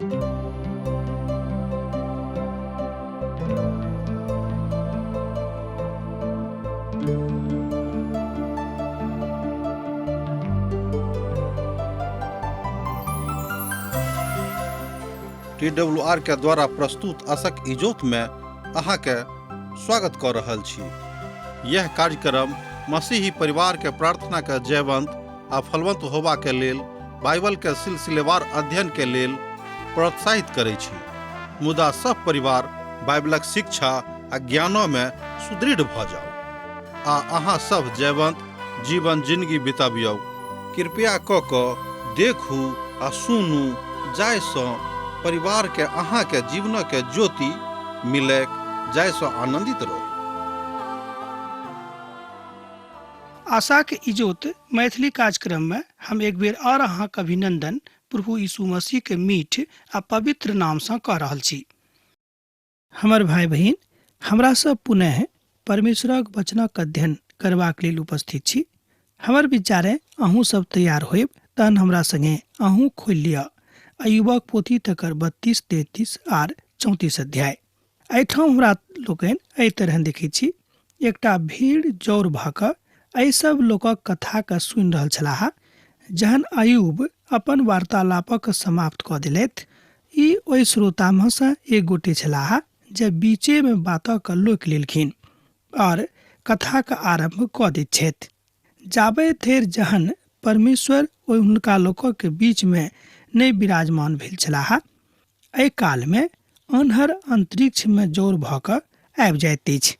T W R के द्वारा प्रस्तुत असक इजोत में अहाँके स्वागत कऽ रहल छी। यह कार्यक्रम मसीही परिवार के प्रार्थना के जयवंत आ फलवंत होबा के लेल बाइबल के सिलसिलेवार अध्ययन के लेल प्रोत्साहित करै छी। मुदा सब परिवार बाइबलक शिक्षा आ ज्ञानो में सुदृढ़ भऽ जाउ आ अहाँ सब जयवंत जीवन जिंदगी बितबियौ। कृपया कऽ कऽ देखू आ सुनू जाहिसँ परिवारके अहाँके जीवनके ज्योति मिलैक जाहिसँ आनन्दित रहू। आशाक इजोत मैथिली कार्यक्रम में हम एक बेर और अहाँक अभिनंदन प्रभु यीशु मसीह के मीठ आ पवित्र नाम सँ कऽ रहल छी। हमर भाई बहिन, हमरा सब पुनः परमेश्वरक वचनक अध्ययन करबाक लेल उपस्थित छी। हमर विचारे अहूँ सब तैयार होयब, तहन हमरा संगे अहूँ खोलि लिअ अयुबक पोथी तकर 32, 33 आर 34 अध्याय। एहिठाम हमरा लोकनि एहि तरह देखै छी, एकटा भीड़ जौर भऽ कऽ एहि सब लोकक कथाके सुनि रहल छलाह। जहन अयुब अपन वार्तालापक समाप्त कऽ देलथि, ई ओहि श्रोतामे सँ एक गोटे छलाह जे बीचेमे बातक लोकि लेलखिन आओर कथाक आरम्भ कऽ दैत छथि। जाबे धरि जहन परमेश्वर ओहि हुनका लोकक बीचमे नहि विराजमान भेल छलाह, एहि कालमे अन्हर अन्तरिक्षमे जौर भऽ कऽ आबि जाइत अछि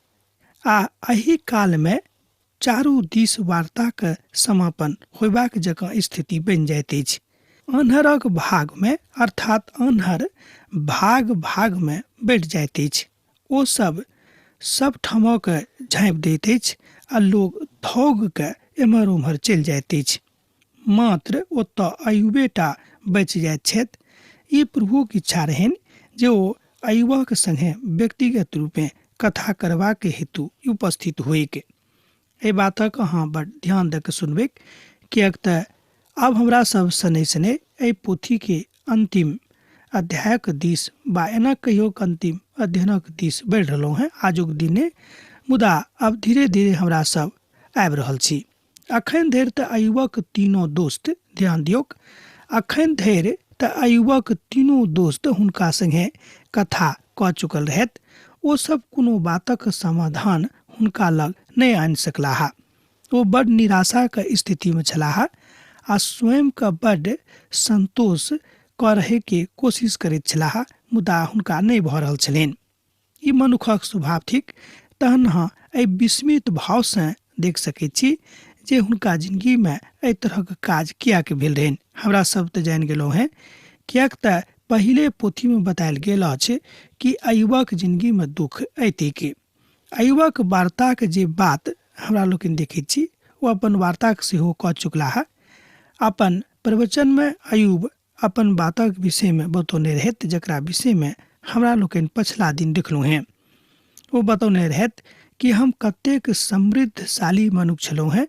आ एहि कालमे चारू दिस वार्ताक समापन होयबाक जकाँ स्थिति बनि जाइत अछि। अन्हरक भागमे अर्थात अन्हर भाग भागमे बढ़ि जाइत अछि। ओ सब सब ठामक झाँपि दैत अछि आ लोक धौग कऽ एम्हर ओम्हर चलि जाइत अछि। मात्र ओतऽ अयुबेटा बचि जाइत छथि। ई प्रभुक इच्छा रहनि जे ओ अयुबक संगे व्यक्तिगत रूपेँ कथा करबाक हेतु उपस्थित होइक। एहि बातक अहाँ बड़ ध्यान दऽ कऽ सुनबैक, किएक तऽ आब हमरा सब शनैः शनैः एहि पोथीके अन्तिम अध्यायक दिस वा एना कहियौक अन्तिम अध्ययनक दिस बढ़ि रहलहुँ हेँ आजुक दिने, मुदा आब धीरे धीरे हमरा सब आबि रहल छी। अखन धरि तऽ अयुबक तीनो दोस्त, ध्यान दियौक, अखन धरि तऽ अयुबक तीनू दोस्त हुनका संगे कथा कऽ चुकल रहथि। ओ सब कोनो बातक समाधान हुनका लग नहि आनि सकलाह। ओ बड्ड निराशाक स्थितिमे छलाह आ स्वयंके बड्ड संतोष कऽ रहैके कोशिश करैत छलाह, मुदा हुनका नहि भऽ रहल छलनि। ई मनुखक स्वभाव थिक। तहन अहाँ एहि विस्मित भावसँ देख सकैत छी जे हुनका जिनगीमे एहि तरहक काज किएक भेल रहनि। हमरा सब तऽ जानि गेलहुँ हेँ, किएक तऽ पहिले पोथीमे बतायल गेल अछि कि अयुबक जिनगीमे दुख अयतैक। अयुबक वार्ताक जे बात हमरा लोकनि देखैत छी, ओ अपन वार्ताक सेहो कऽ चुकलाह। अपन प्रवचनमे अयुब अपन बातक विषयमे बतौने रहथि, जकरा विषयमे हमरा लोकनि पछिला दिन देखलहुँ हेँ। ओ बतौने रहथि कि हम कतेक समृद्धशाली मनुख छलहुँ हेँ,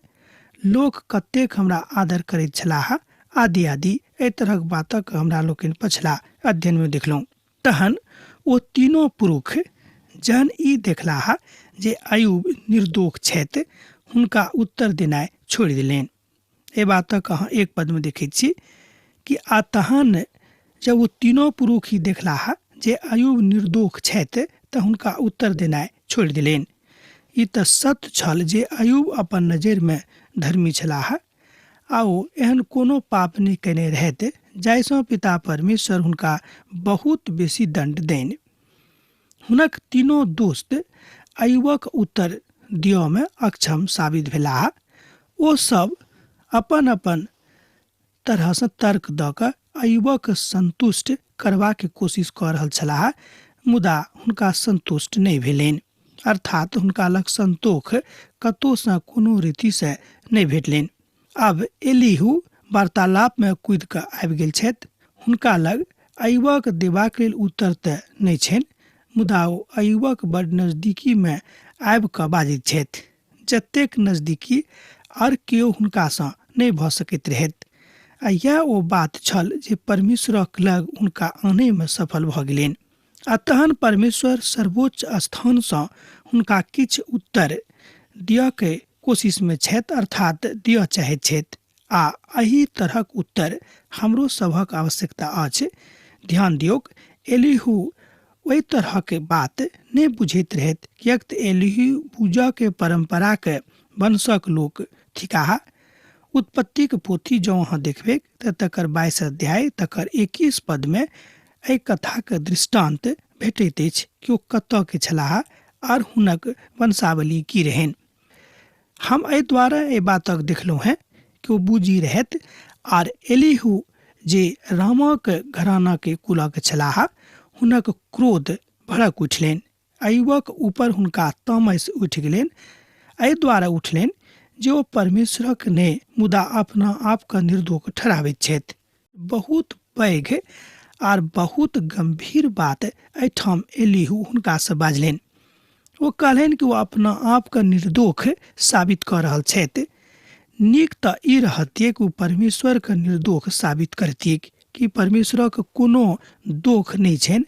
लोक कतेक हमरा आदर करैत छलाह, आदि आदि एहि तरहक बातक हमरा लोकनि पछिला अध्ययनमे देखलहुँ। तहन ओ तीनो पुरुख जहन ई देखलाह जे अयूब निर्दोष छथि, हुनका उत्तर देनाइ छोड़ि देलनि। एहि बातक अहाँ एक पदमे देखैत छी कि आ तहन जब ओ तीनो पुरुख ई देखलाह जे अयूब निर्दोष छथि तऽ हुनका उत्तर देनाइ छोड़ि देलनि। ई तऽ सत्य छल जे अयूब अपन नजरिमे धर्मी छलाह आ ओ एहन कोनो पाप नहि कयने रहथि जाहिसँ पिता परमेश्वर हुनका बहुत बेसी दण्ड दैन। हुनक तीनो दोस्त अयुबक उत्तर दिअमे अक्षम साबित भेलाह। ओ सब अपन अपन तरहसँ तर्क दऽ कऽ अयुबक संतुष्ट करबाक कोशिश कऽ रहल छलाह, मुदा हुनका संतुष्ट नहि भेलनि। अर्थात हुनका लग संतोख कतहुसँ कोनो रीतिसँ नहि भेटलनि। आब एलीहू वार्तालापमे कूदि कऽ आबि गेल छथि। हुनका लग अयुबक देबाक लेल उत्तर तऽ नहि छनि, मुदा ओ अयुबक बड्ड नजदीकीमे आबि कऽ बाजैत छथि, जतेक नजदीकी आर केओ हुनकासँ नहि भऽ सकैत रहैत। आ इएह ओ बात छल जे परमेश्वरक लग हुनका आनयमे सफल भऽ गेलनि। आ तहन परमेश्वर सर्वोच्च स्थानसँ हुनका किछु उत्तर दिअ के कोशिशमे छथि, अर्थात दिअ चाहैत छथि। आ एहि तरहक उत्तर हमरो सभक आवश्यकता अछि। ध्यान दियौक, एलीहू ओहि तरहक बात नहि बुझैत रहथि, किएक तऽ एलीहू बूजऽके परम्पराक वंशक लोक थिकाह। उत्पत्तिक पोथी जँ अहाँ देखबैक तऽ तकर 22 अध्याय तकर 21 पदमे एहि कथाक दृष्टान्त भेटैत अछि कि ओ कतऽ के छलाह आर हुनक वंशावली की रहनि। हम एहि द्वारा एहि बातक देखलहुँ हेँ कि ओ बूझि रहथि आर एलीहू जे रामाक घरानाके कुलक छलाह हुनक क्रोध भड़क उठलनि। अयुबक ऊपर हुनका तामस उठि गेलनि। एहि द्वारा उठलनि जे ओ परमेश्वरक नहि मुदा अपना आपके निर्दोष ठहराबैत छथि। बहुत पैघ आर बहुत गंभीर बात एहिठाम एलीहू हुनकासँ बाजलनि। ओ कहलनि कि ओ अपना आपके निर्दोष साबित कऽ रहल छथि। नीक तऽ ई रहतियै कि ओ परमेश्वरके निर्दोष साबित करतियै कि परमेश्वरक कोनो दोख नहि छनि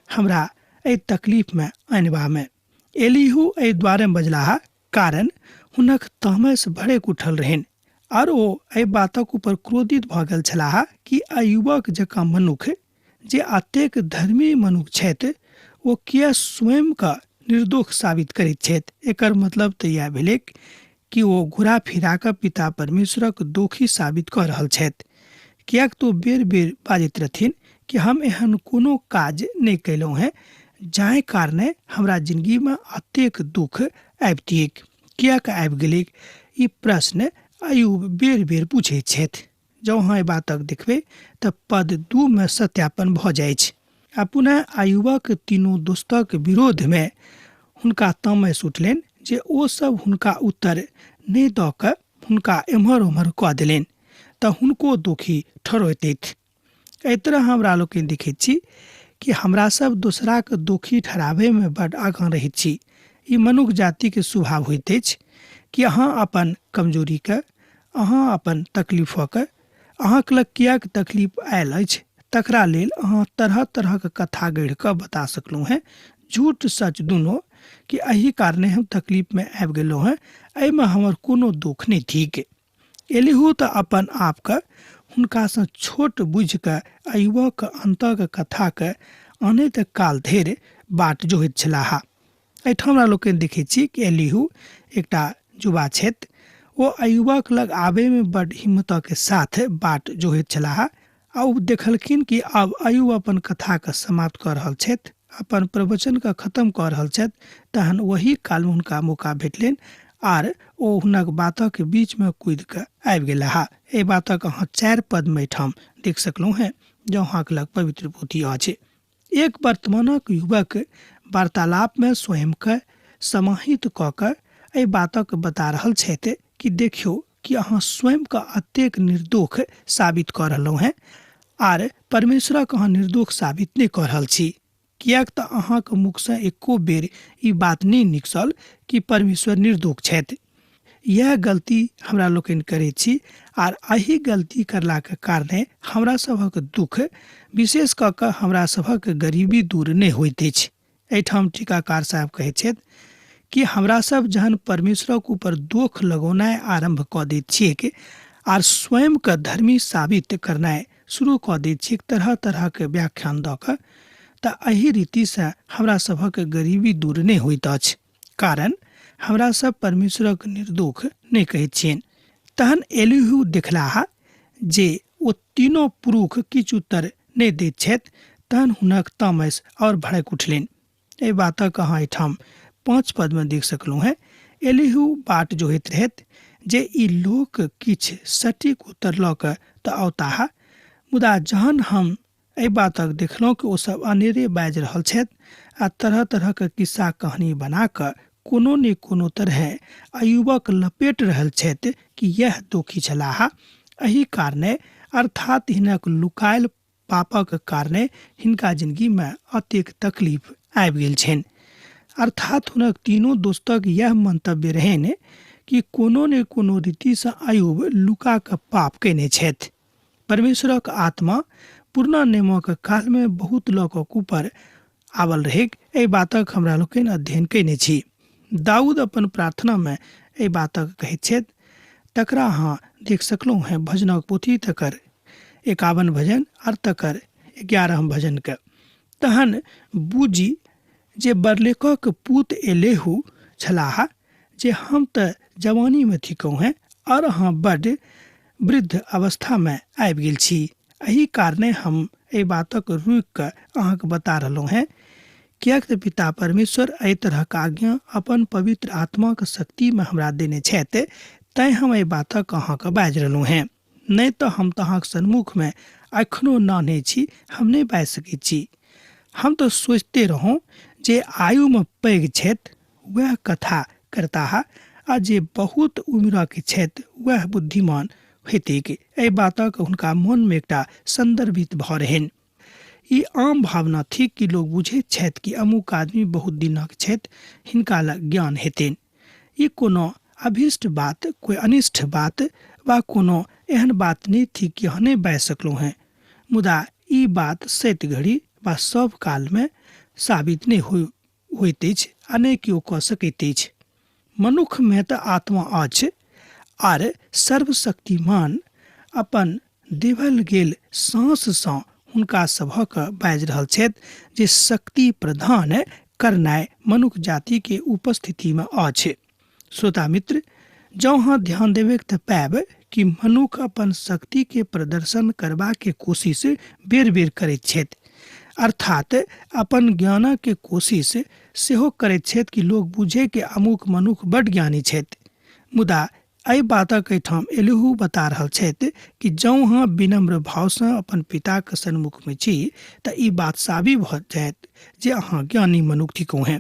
हमरा एहि तकलीफमे अनबामे। एलीहू एहि द्वारे बजलाह कारण हुनक तामस भड़कि उठल रहनि आर ओ एहि बातक ऊपर क्रोधित भऽ गेल छलाह कि अयुबक जकाँ मनुख जे अतेक धर्मी मनुख छथि ओ किए स्वयंके निर्दोष साबित करैत छथि। एकर मतलब तऽ इएह भेलैक कि ओ घुरा फिरा कऽ पिता परमेश्वरक दोषी साबित कऽ रहल छथि, किएक तऽ ओ बेर बेर बाजैत रहथिन कि हम एहन कोनो काज नहि कयलहुँ हेँ जाहि कारणे हमरा जिनगीमे अतेक दुःख आबितियैक, किएक आबि गेलैक, ई प्रश्न अयुब बेर बेर पूछैत छथि। जँ अहाँ एहि बातक देखबै तऽ पद 2 मे सत्यापन भऽ जाइछ। आ पुनः अयुबक तीनू दोस्तक विरोधमे हुनका तामस उठलनि जे ओ सब हुनका उत्तर नहि दऽ कऽ हुनका एम्हर ओम्हर कऽ देलनि तऽ हुनको दोषी ठहरैतथि। एहि तरह हमरा लोकनि देखैत छी कि हमरा सब दोसराक दोषी ठहराबैमे बड्ड आगाँ रहैत छी। ई मनुख जातिके स्वभाव होइत अछि कि अहाँ अपन कमजोरीके, अहाँ अपन तकलीफक, अहाँक लग किएक तकलीफ आयल अछि तकरा लेल अहाँ तरह तरहक कथा गढ़ि कऽ बता सकलहुँ हेँ, झूठ सच दुनू, कि एहि कारणे हम तकलीफमे आबि गेलहुँ हेँ, एहिमे हमर कोनो दोख नहि थिक। एलीहू तऽ अपन आपके हुनकासँ छोट बुझि कऽ अयुबक अन्तक कथाके अनैत काल धरि बाट जोहैत छलाह। एहिठाम हमरा लोकनि देखैत छी कि एलीहू एकटा युवा छथि। ओ अयुबक लग आबैमे बड्ड हिम्मतके साथ बाट जोहैत छलाह आ ओ देखलखिन कि आब अयुब अपन कथाके समाप्त कऽ रहल छथि, अपन प्रवचनके खत्म कऽ रहल छथि, तहन ओही कालमे हुनका मौका भेटलनि आर ओ हुनक बातक बीचमे कूदि कऽ आबि गेलाह। एहि बातक अहाँ 4 पदमे एहिठाम देख सकलहुँ हेँ जँ अहाँके लग पवित्र पोथी अछि। एक वर्तमानक युवक वार्तालापमे स्वयंके समाहित कऽ कऽ एहि बातक बता रहल छथि कि देखियौ कि अहाँ स्वयंके अतेक निर्दोष साबित कऽ रहलहुँ हेँ आर परमेश्वरक अहाँ निर्दोष साबित नहि कऽ रहल छी, किएक तऽ अहाँके मुखसँ एको बेर ई बात नहि निकसल कि परमेश्वर निर्दोष छथि। इएह गलती हमरा लोकनि करैत छी आर एहि गलती करलाके कारणे हमरा सभक दुःख, विशेष कऽ कऽ हमरा सभक गरीबी दूर नहि होइत अछि। एहिठाम टीकाकार साहब कहैत छथि कि हमरा सब जहन परमेश्वरक ऊपर दोख लगौनाइ आरम्भ कऽ दैत छियैक आर स्वयंके धर्मी साबित करनाइ शुरू कऽ दैत छियैक तरह तरहके व्याख्यान दऽ कऽ, तऽ एहि रीतिसँ हमरा सभक गरीबी दूर नहि होइत अछि, कारण हमरा सब परमेश्वरक निर्दोष नहि कहैत छियनि। तहन एलीहू देखलाह जे ओ तीनो पुरुष किछु उत्तर नहि दैत छथि, तहन हुनक तामस आओर भड़कि उठलनि। एहि बातक अहाँ एहिठाम 5 पदमे देख सकलहुँ हेँ। एलीहू बाट जोहैत रहथि जे ई लोक किछु सटीक उत्तर लऽ कऽ तऽ औताह, मुदा जहन हम एहि बातक देखलहुँ कि ओ सब अनेरे बाजि रहल छथि आ तरह तरहक किस्सा कहानी बना कऽ कोनो ने कोनो तरहे अयुबक लपेट रहल छथि कि यैह दोखी छलाह, एहि कारणे अर्थात हिनक लुकायल पापक कारणे हिनका जिनगीमे अतेक तकलीफ आबि गेल छनि। अर्थात हुनक तीनू दोस्तक यैह मंतव्य रहनि कि कोनो ने कोनो रीतिसँ अयुब लुका कऽ पाप कयने छथि। परमेश्वरक आत्मा पुरना नियमक कालमे बहुत लोकक ऊपर आबल रहैक, एहि बातक हमरा लोकनि अध्ययन कयने छी। दाऊद अपन प्रार्थनामे एहि बातक कहैत छथि, तकरा अहाँ देख सकलहुँ हेँ भजनक पोथी तकर 51 भजन आर तकर 11 भजनके। तहन बूजी जे बरलेखक पूत एलेहू छलाह, जे हम तऽ जवानीमे थिकहुँ हेँ आओर अहाँ बड्ड वृद्ध अवस्थामे आबि गेल छी, एहि कारणे हम एहि बातक रुकि कऽ अहाँके बता रहलहुँ हेँ, किएक तऽ पिता परमेश्वर एहि तरहक आज्ञा अपन पवित्र आत्माक शक्तिमे हमरा देने छथि, तैँ हम एहि बातक अहाँके बाजि रहलहुँ हेँ। नहि तऽ हम तऽ अहाँके सन्मुखमे एखनो नान्हे छी, हम नहि बाजि सकैत छी। हम तऽ सोचिते रहौँ जे आयुमे पैघ छथि वएह कथा करताह आ जे बहुत उम्रक छथि वएह बुद्धिमान हेतैक। एहि बातक हुनका मोनमे एकटा सन्दर्भित भऽ रहनि। ई आम भावना थिक कि लोक बुझैत छथि कि अमुक आदमी बहुत दिनक छथि, हिनका लग ज्ञान हेतनि। ई कोनो अभीष्ट बात, कोइ अनिष्ट बात वा कोनो एहन बात नहि थिक कि अहाँ नहि बाजि सकलहुँ हेँ। मुदा ई बात सैत घड़ी वा सभ कालमे साबित नहि होइत अछि आ नहि केओ कऽ सकैत अछि। मनुक्खमे तऽ आत्मा अछि आर सर्वशक्तिमान अपन देवल गेल साँससँ हुनका सभक बाजि रहल छथि जे शक्ति प्रदान करनाइ मनुख जातिके उपस्थितिमे अछि। श्रोता मित्र, जँ अहाँ ध्यान देबै तऽ पायब कि मनुख अपन शक्तिके प्रदर्शन करबाके कोशिश बेर बेर करैत छथि, अर्थात अपन ज्ञानके कोशिश सेहो करैत छथि कि लोक बुझे कि अमुक मनुख बड्ड ज्ञानी छथि। मुदा एहि बातक एहिठाम एलिहू बता रहल छथि कि जँ अहाँ विनम्र भावसँ अपन पिताक सन्मुखमे छी तऽ ई बात साबित भऽ जायत जे अहाँ ज्ञानी मनुख थिकहुँ हेँ।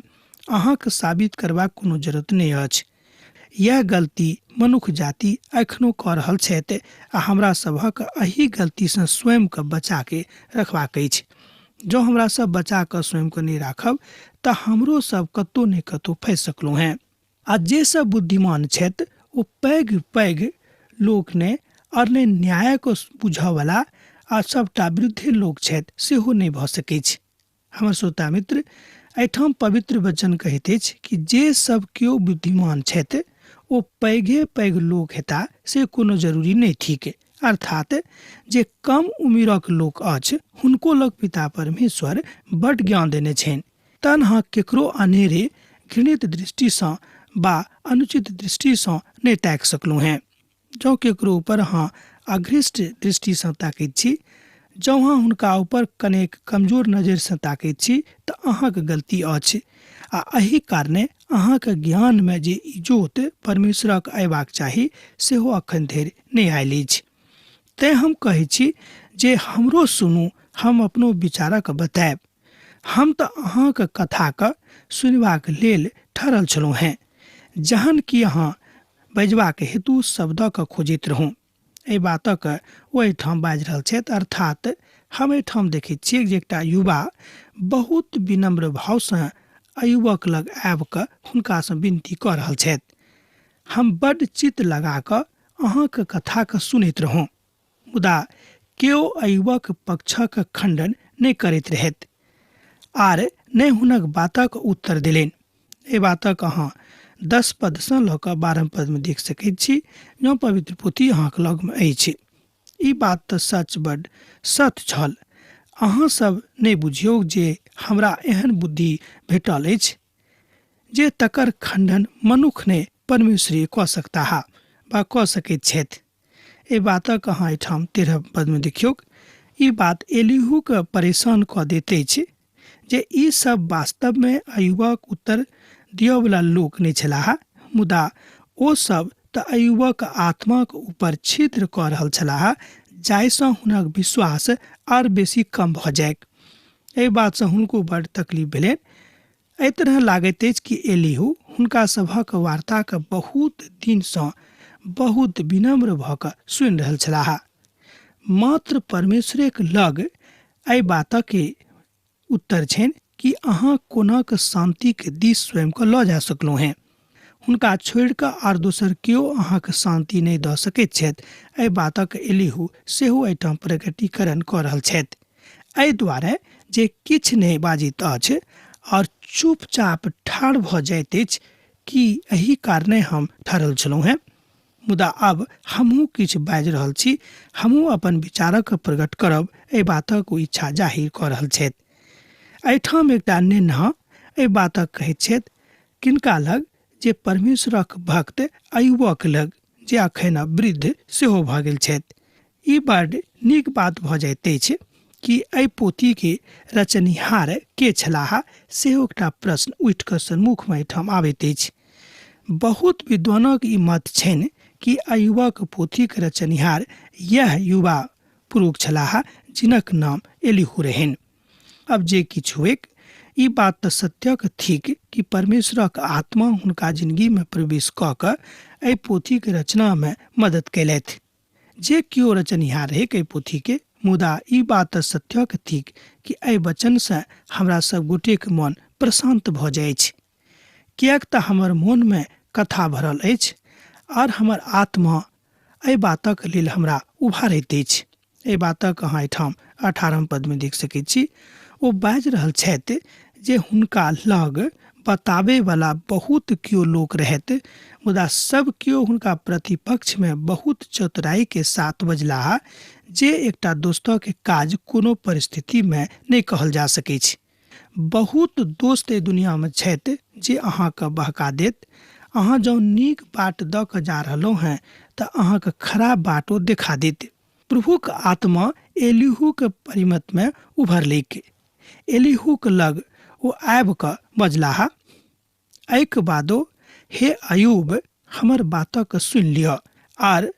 अहाँके साबित करबाक कोनो जरूरत नहि अछि। इएह गलती मनुख जाति एखनो कऽ रहल छथि आ हमरा सभक एहि गलतीसँ स्वयंके बचाके रखबाक अछि। जँ हमरा सब बचा कऽ स्वयंके नहि राखब तऽ हमरो सब कतहु ने कतहु फँसि सकलहुँ हेँ। आ जे सब बुद्धिमान छथि ओ पैघ पैघ लोक ने आओर ने न्यायक बुझऽवला आ सबटा वृद्धे लोक छथि सेहो नहि भऽ सकैछ। हमर श्रोता मित्र, एहिठाम पवित्र वचन कहैत अछि कि जे सब केओ बुद्धिमान छथि ओ पैघे पैघ लोक हेता से कोनो जरूरी नहि थिक। अर्थात जे कम उमिरक लोक अछि हुनको लग पिता परमेश्वर बड्ड ज्ञान देने छनि। तहन अहाँ केकरो अनेरे घृणित दृष्टिसँ वा अनुचित दृष्टिसँ नहि ताकि सकलहुँ हेँ। जँ केकरो ऊपर अहाँ अघृष्ट दृष्टिसँ ताकैत छी, जँ अहाँ हुनका ऊपर कनेक कमजोर नजरिसँ ताकैत छी तऽ अहाँक गलती अछि आ एहि कारणे अहाँक ज्ञानमे जे इजोत परमेश्वरक अयबाक चाही सेहो अखन धरि नहि आयल अछि। तेँ हम कहैत छी जे हमरो सुनू, हम अपनो विचारक बतायब। हम तऽ अहाँक कथाक सुनबाक लेल ठहरल छलहुँ हेँ, जहन कि अहाँ बजबाक हेतु शब्दक खोजैत रहू। एहि बातक ओ एहिठाम बाजि रहल छथि। अर्थात हम एहिठाम देखैत छियै जे एकटा युवा बहुत विनम्र भावसँ अयुवक लग आबि कऽ हुनकासँ विनती कऽ रहल छथि। हम बड्ड चित्त लगा कऽ अहाँक कथाके सुनैत रहौँ, मुदा केओ अयुवक पक्षक खण्डन नहि करैत रहथि आर नहि हुनक बातक उत्तर देलनि। एहि बातक अहाँ 10 पदसँ लऽ कऽ 12 पदमे देख सकैत छी, जँ पवित्र पोथी अहाँक लगमे अछि। ई बात तऽ सच बड्ड सत्य छल। अहाँ सब नहि बुझियौ जे हमरा एहन बुद्धि भेटल अछि जे तकर खण्डन मनुख नहि परमेश्वरे कऽ सकताह वा कऽ सकैत छथि। एहि बातक अहाँ एहिठाम 13 पदमे देखियौक। ई बात एलिहूके परेशान कऽ दैत अछि जे ई सब वास्तवमे अयुबक उत्तर दिअवला लोक नहि छलाह, मुदा ओ सब तऽ अयुबक आत्माक ऊपर छिद्र कऽ रहल छलाह जाहिसँ हुनक विश्वास आर बेसी कम भऽ जाइक। एहि बातसँ हुनको बड्ड तकलीफ भेलनि। एहि तरह लागैत अछि कि एलिहू हुनका सभक वार्ताके बहुत दिनसँ बहुत विनम्र भऽ कऽ सुनि रहल छलाह। मात्र परमेश्वरेक लग एहि बातक उत्तर छनि कि अहाँ कोना कऽ शान्तिक दिस स्वयंके लऽ जा सकलहुँ हेँ। हुनका छोड़ि कऽ आर दोसर केओ अहाँके शान्ति नहि दऽ सकैत छथि। एहि बातक एलीहू सेहो एहिठाम प्रकटीकरण कऽ रहल छथि। एहि दुआरे जे किछु नहि बाजैत अछि आओर चुपचाप ठाढ़ भऽ जाइत अछि कि एहि कारणे हम ठहरल छलहुँ हेँ? मुदा आब हमहूँ किछु बाजि रहल छी, हमहूँ अपन विचारक प्रकट करब, एहि बातक ओ इच्छा जाहिर कऽ रहल छथि। एहिठाम एकटा नेन्हा एहि बातक कहैत छथि, किनका लग? जे परमेश्वरक भक्त अयुबक लग, जे अखन वृद्ध सेहो भऽ गेल छथि। ई बड्ड नीक बात भऽ जाइत अछि कि एहि पोथीके रचनिहार के छलाह, सेहो एकटा प्रश्न उठि कऽ सन्मुखमे एहिठाम आबैत अछि। बहुत विद्वानक ई मत छनि कि अयुबक पोथीक रचनिहार यैह युवा पुरुख छलाह जिनक नाम एलीहू रहनि। अब जे किछु होइक, ई बात तऽ सत्यक थिक कि परमेश्वरक आत्मा हुनका जिनगीमे प्रवेश कऽ कऽ एहि पोथीक रचनामे मदद कयलथि। जे केओ रचनिहार रहैक एहि पोथीके, मुदा ई बात तऽ सत्यक थिक कि एहि वचनसँ हमरा सब गोटेक मन प्रशान्त भऽ जाइछ। किएक तऽ हमर मोनमे कथा भरल अछि आर हमर आत्मा एहि बातक लेल हमरा उभारैत अछि। एहि बातक अहाँ एहिठाम 18 पदमे देख सकैत छी। ओ बाजि रहल छथि जे हुनका लग बताबैवला बहुत केओ लोक रहथि, मुदा सब केओ हुनका प्रतिपक्षमे बहुत चतुराईके साथ बजलाह जे एकटा दोस्तक काज कोनो परिस्थितिमे नहि कहल जा सकैछ। बहुत दोस्त एहि दुनियामे छथि जे अहाँके बहका देत। अहाँ जँ नीक बाट दऽ कऽ जा रहलहुँ हेँ तऽ अहाँके खराब बाट ओ देखा देत। प्रभुक आत्मा एलीहूक परिमतमे उभरलैक। एलीहूक लग ओ आबि कऽ बजलाह, एहिक बादो हे अयूब, हमर बातक सुनि लिअ आर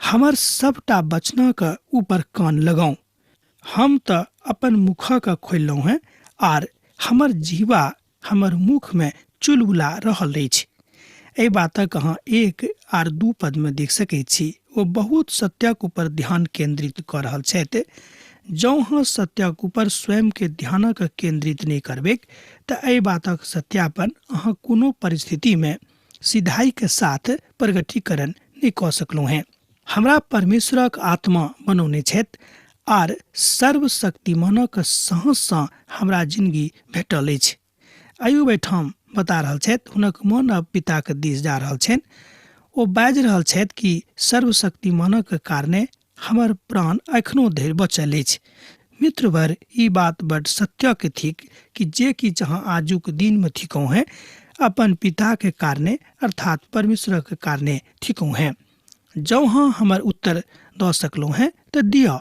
हमर सभटा वचनक ऊपर कान लगाउ। हम तऽ अपन मुखक खोललहुँ हेँ आर हमर जीवा हमर मुखमे चुलबुला रहल अछि। एहि बातक अहाँ 1 आर 2 पदमे देख सकैत छी। ओ बहुत सत्यक ऊपर ध्यान केन्द्रित कऽ रहल छथि। जँ अहाँ सत्यक ऊपर स्वयंके ध्यानक केन्द्रित नहि करबैक तऽ एहि बातक सत्यापन अहाँ कोनो परिस्थितिमे सिधाइके साथ प्रगटीकरण नहि कऽ सकलहुँ हेँ। हमरा परमेश्वरक आत्मा बनौने छथि आर सर्वशक्तिमानक साहससँ हमरा जिनगी भेटल अछि। अयूब एहिठाम बता रहल छथि, हुनक मन अब पिताक दिस जा रहल छनि। ओ बाजि रहल छथि कि सर्वशक्तिमानक कारणे हमर प्राण एखनो धरि बचल अछि। मित्रवर, ई बात बड सत्यक थिक कि जे किछु अहाँ आजुक दिनमे थिकहुँ हेँ, अपन पिताक कारणे अर्थात परमेश्वरक कारणे थिकहुँ हेँ। जँ अहाँ हमर उत्तर दऽ सकलहुँ हेँ तऽ दिअ।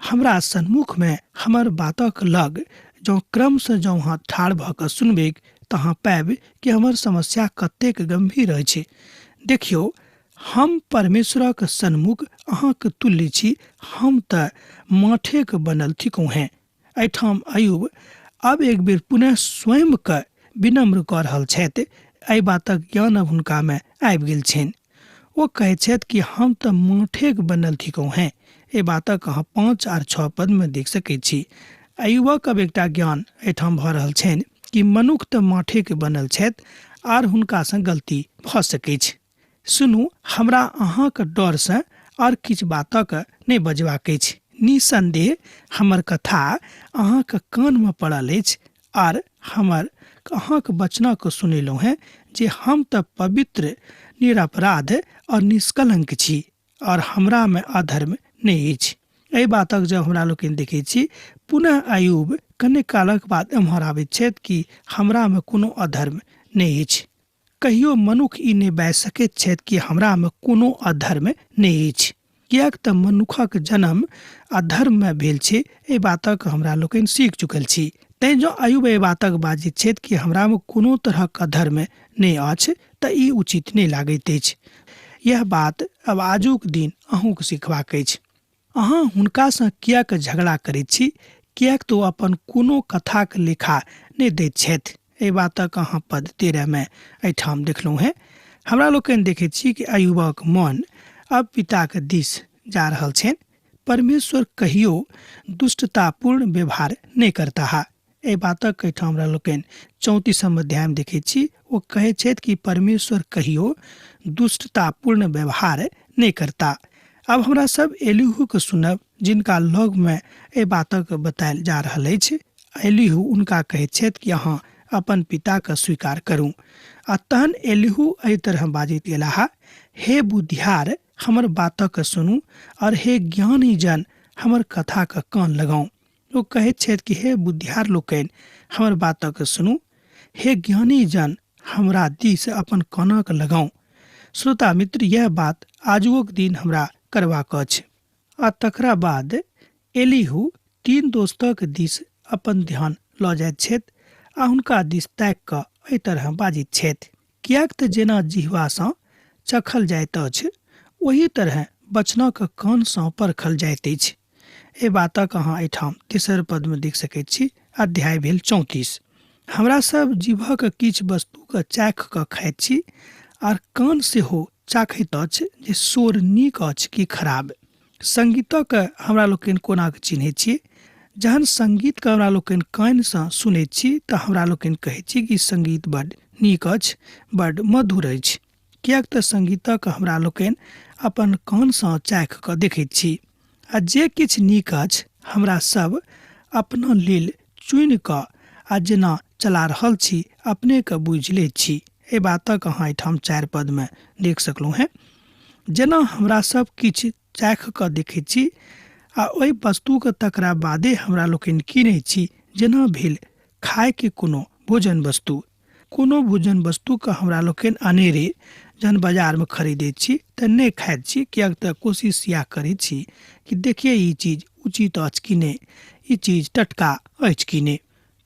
हमरा सन्मुखमे हमर बातक लग जँ क्रमसँ जँ अहाँ ठाढ़ भऽ कऽ सुनबैक तऽ अहाँ पाबि कि हमर समस्या कतेक गम्भीर अछि। देखियौ, हम परमेश्वरक सन्मुख अहाँक तुल्य छी, हम तऽ माठेक बनल थिकहुँ हेँ। एहिठाम अयूब आब एक बेर पुनः स्वयंकेँ विनम्र कऽ रहल छथि। एहि बातक ज्ञान अब हुनकामे आबि गेल छनि। ओ कहैत छथि कि हम तऽ माठेक बनल थिकहुँ हेँ। एहि बातक अहाँ 5 आर 6 पदमे देख सकैत छी। अयूबक अब एकटा ज्ञान एहिठाम भऽ रहल छनि कि मनुख तऽ माठेक बनल छथि आर हुनकासँ गलती भऽ सकैछ। सुनू, हमरा अहाँक डरसँ आर किछु बातक नहि बजबाक अछि। निःसन्देह हमर कथा अहाँक कानमे पड़ल अछि आर हमर अहाँक वचनक सुनेलहुँ हेँ जे हम तऽ पवित्र, निरपराध और निष्कलंक छी और हमरामे अधर्म नहि अछि। एहि बातक जब हमरा लोकनि देखैत छी, पुनः अयूब कने कालक बाद एम्हर आबैत छथि कि हमरामे कोनो अधर्म नहि अछि। कहियो मनुख ई नहि बाजि सकैत छथि कि हमरामे कोनो अधर्म नहि अछि, किएक तऽ मनुखक जन्म अधर्ममे भेल छै। एहि बातक हमरा लोकनि सीख चुकल छी। तैँ जँ अयुब एहि बातक बाजैत छथि कि हमरामे कोनो तरहक अधर्म नहि अछि तऽ ई उचित नहि लागैत अछि। यैह बात आब आजुक दिन अहूँक सिखबाक अछि। अहाँ हुनकासँ किएक झगड़ा करैत छी? किएक तऽ ओ अपन कोनो कथाक लेखा नहि दैत छथि। एहि बातक अहाँ पद 13 मे एहिठाम देखलहुँ हेँ। हमरा लोकनि देखैत छी कि अयुबक मन अब पिताक दिस जा रहल छनि। परमेश्वर कहियो दुष्टतापूर्ण व्यवहार नहि करताह। एहि बातक एहिठाम हमरा लोकनि 34 अध्यायमे देखैत छी। ओ कहैत छथि कि परमेश्वर कहियो दुष्टतापूर्ण व्यवहार नहि करता। आब हमरा सब एलिहूके सुनब, जिनका लगमे एहि बातक बतायल जा रहल अछि। एलिहू उनका कहैत छथि कि अहाँ अपन पिताके स्वीकार करू। आ तहन एलिहू एहि तरह बाजैत गेलाह, हे बुधियार, हमर बातक सुनू, और हे ज्ञानी जन, हमर कथाके कान लगाउ। ओ कहैत छथि कि हे बुधियार लोकनि, हमर बातक सुनू, हे ज्ञानी जन, हमरा दिस अपन कानक लगाउ। श्रोता मित्र, यह बात आजुओक दिन हमरा करबाक अछि। आ तकरा बाद एलिहू 3 दोस्तक दिस अपन ध्यान लऽ जाइत छथि आ हुनका दिस ताकि कऽ एहि तरह बाजैत छथि, किएक तऽ जेना जिह्वासँ चखल जाइत अछि ओही तरह वचनक कानसँ परखल जाइत अछि। एहि बातक अहाँ एहिठाम तेसर पदमे देख सकैत छी। अध्याय भेल 34। हमरा सब जीभक किछु वस्तुके चाखि कऽ खाइत छी, आर कान सेहो चाखैत अछि जे शोर नीक अछि कि खराब। संगीतक हमरा लोकनि कोना कऽ चिन्हैत छी? जहन संगीतके हमरा लोकनि कानसँ सुनैत छी तऽ हमरा लोकनि कहैत छी कि संगीत बड्ड नीक अछि, बड्ड मधुर अछि, किएक तऽ संगीतक हमरा लोकनि अपन कानसँ चाखि कऽ देखैत छी। आ जे किछु नीक अछि हमरा सब अपना लेल चुनि कऽ आ जेना चला रहल छी अपनेके बुझि लैत छी। एहि बातक अहाँ एहिठाम 4 पदमे देख सकलहुँ हेँ। जेना हमरा सब किछु चाखि कऽ देखैत छी आ ओहि वस्तुके तकरा बादे हमरा लोकनि कीनै छी, जेना भेल खायके कोनो भोजन वस्तु। कोनो भोजन वस्तुके हमरा लोकनि अनेरे जहन बाजारमे खरीदै छी तऽ नहि खाइत छी, किएक तऽ कोशिश इएह करै छी कि देखिए ई चीज उचित अछि कि नहि, ई चीज टटका अछि कि नहि।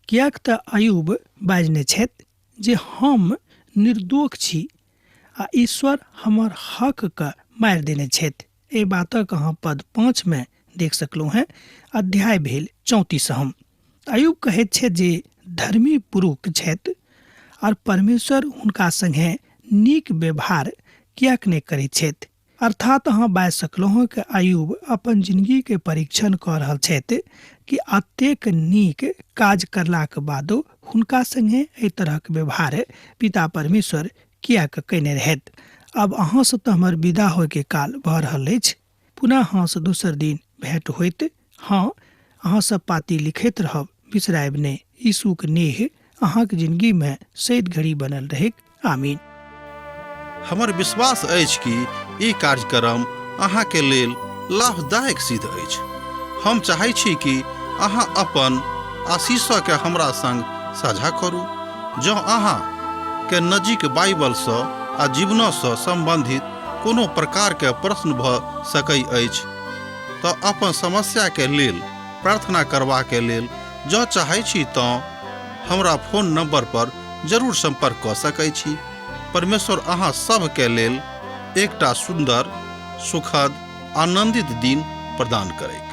किएक तऽ अयूब बाजने छथि जे हम निर्दोष छी आ ईश्वर हमर हकके मारि देने छथि। एहि बातक अहाँ पद 5 मे देख सकलहुँ हेँ। अध्याय भेल 34। हम अयूब कहैत छथि जे धर्मी पुरुष छथि और परमेश्वर हुनका संगे नीक व्यवहार किएक नहि करैत छथि। अर्थात अहाँ बाजि सकलहुँ हँ कि अयूब अपन जिंदगी के परीक्षण कऽ रहल छथि कि अतेक नीक काज करलाक बादो हुनका संगे एहि तरहक व्यवहार पिता परमेश्वर किएक कयने रहथि। आब अहाँसँ तऽ हमर विदा होइके काल भऽ रहल अछि। पुनः अहाँसँ दोसर दिन भेंट होइत। हँ, अहाँ सब पाती लिखैत रहब, बिसरायब नहि। यीशुक नेह अहाँक जिंदगी में सैद घड़ी बनल रहैक। आमीन। हमर विश्वास अछि कि ई कार्यक्रम अहाँ के लेल लाभदायक सिद्ध अछि। हम चाहै छी कि अहाँ अपन आशीष के हमरा संग साझा करू। जँ अहाँ के नजीक बाइबल सँ आ जीवनसँ संबंधित कोनो प्रकार के प्रश्न भऽ सकै अछि तऽ अपन समस्या के लेल प्रार्थना करबा के लेल जँ चाहै छी तँ हमरा फोन नंबर पर जरूर संपर्क कऽ सकै छी। परमेश्वर अहाँ सभ के लेल एकटा सुंदर, सुखद, आनंदित दिन प्रदान करैक।